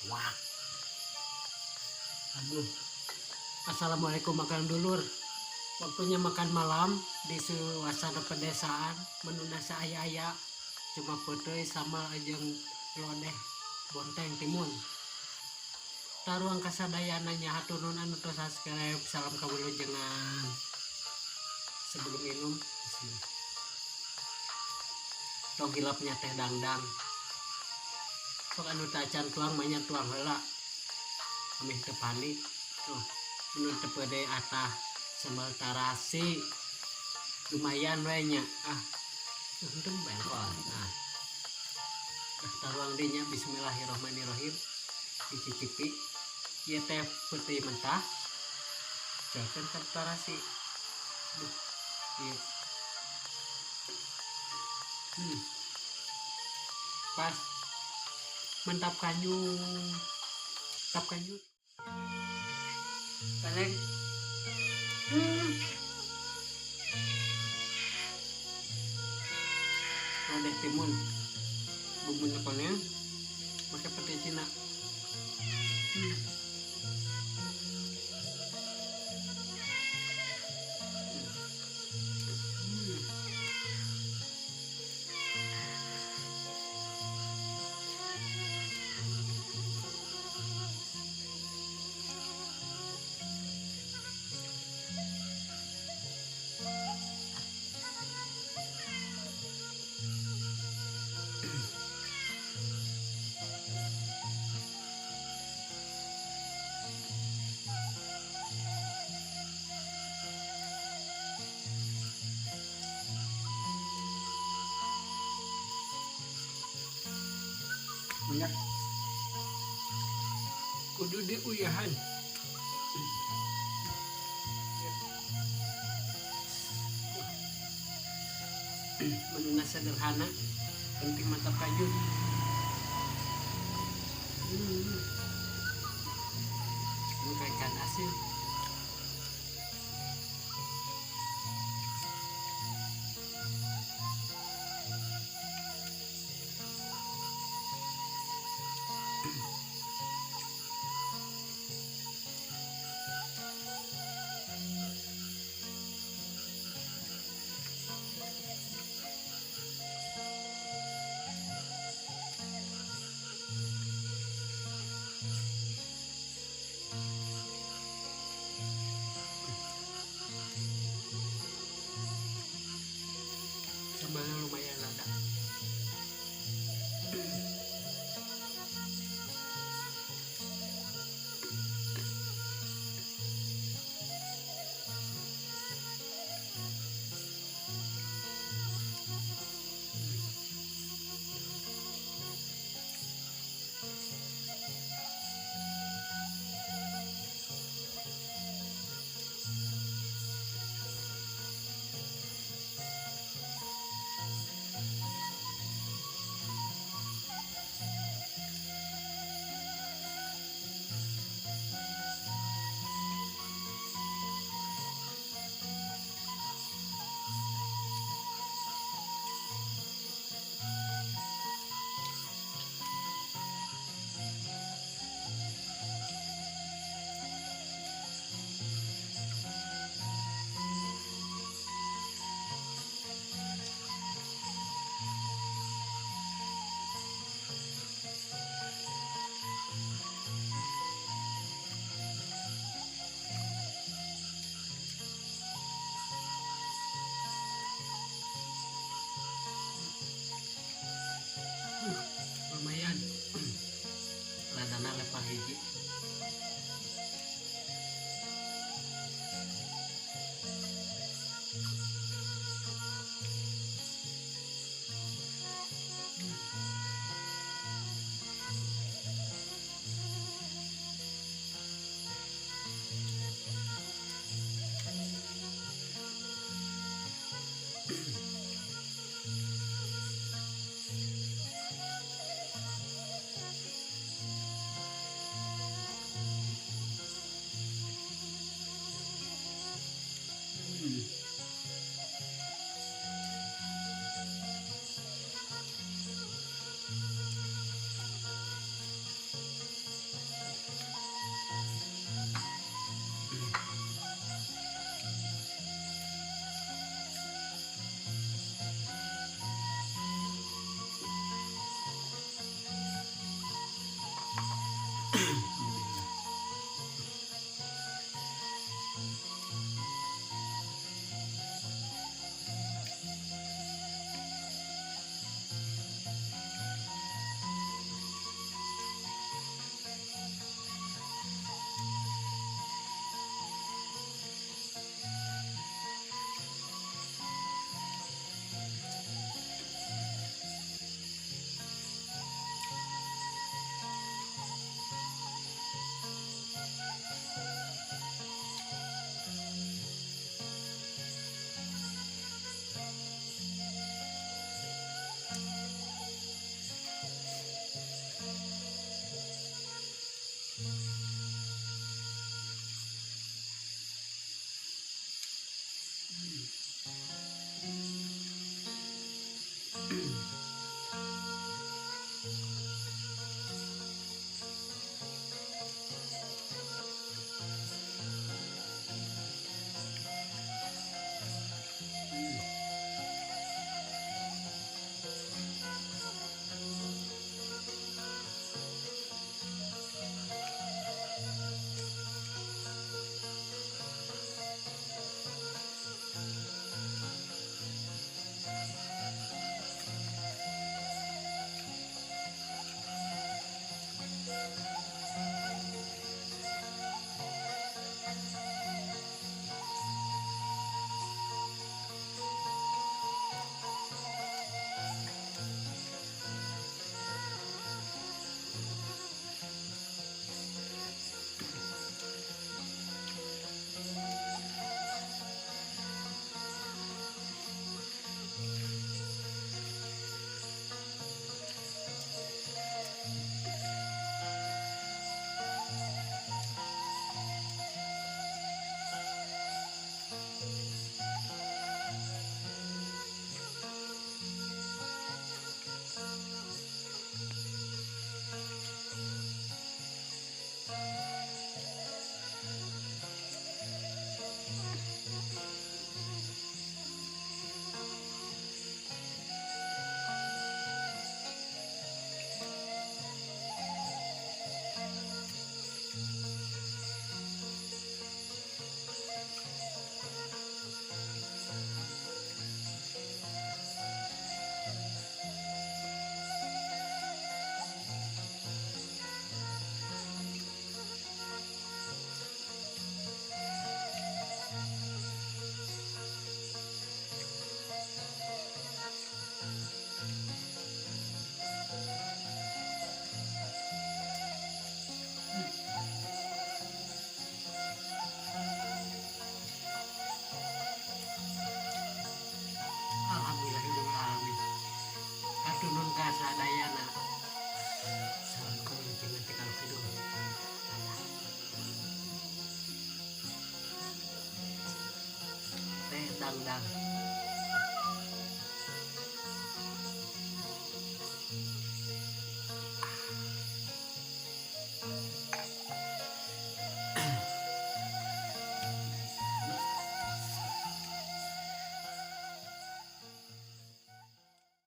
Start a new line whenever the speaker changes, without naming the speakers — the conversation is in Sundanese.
Wah. Aduh. Assalamualaikum, makan dulur. Waktunya makan malam di suasana pedesaan, menuna saaya-aya cuma peuteuy sama jeung lodeh bonteng timun. Taruang kasadayana nya, hatur nuhun anu tos subscribe. Salam kawilujengan. Sebelum minum, bismillah. Tong hilap nya teh dangdang. Sok anu tacan tuang mah nya, tuang heula ameh teu panik. Tuh, menu teu pede atah sambal tarasi lumayan we nya. Ah, untung bengkol. Nah, ah, taruang deui nya. Bismillahirrahmanirrahim, dicicipi ieu teh peuteui mentah cokeun ka tarasi. Duh, ieu pas mantap kanjut, mantap kanjut kaleng. Lodeh timun bumbunya koneng pakai pete Cina. Minyak kudu diuyahan. Menuna sederhana, penting mantap kajut. Ini kayak ikan asin. Sadayana. Assalamualaikum wilujeng tikal kidung. Dadah. Teh dangdang.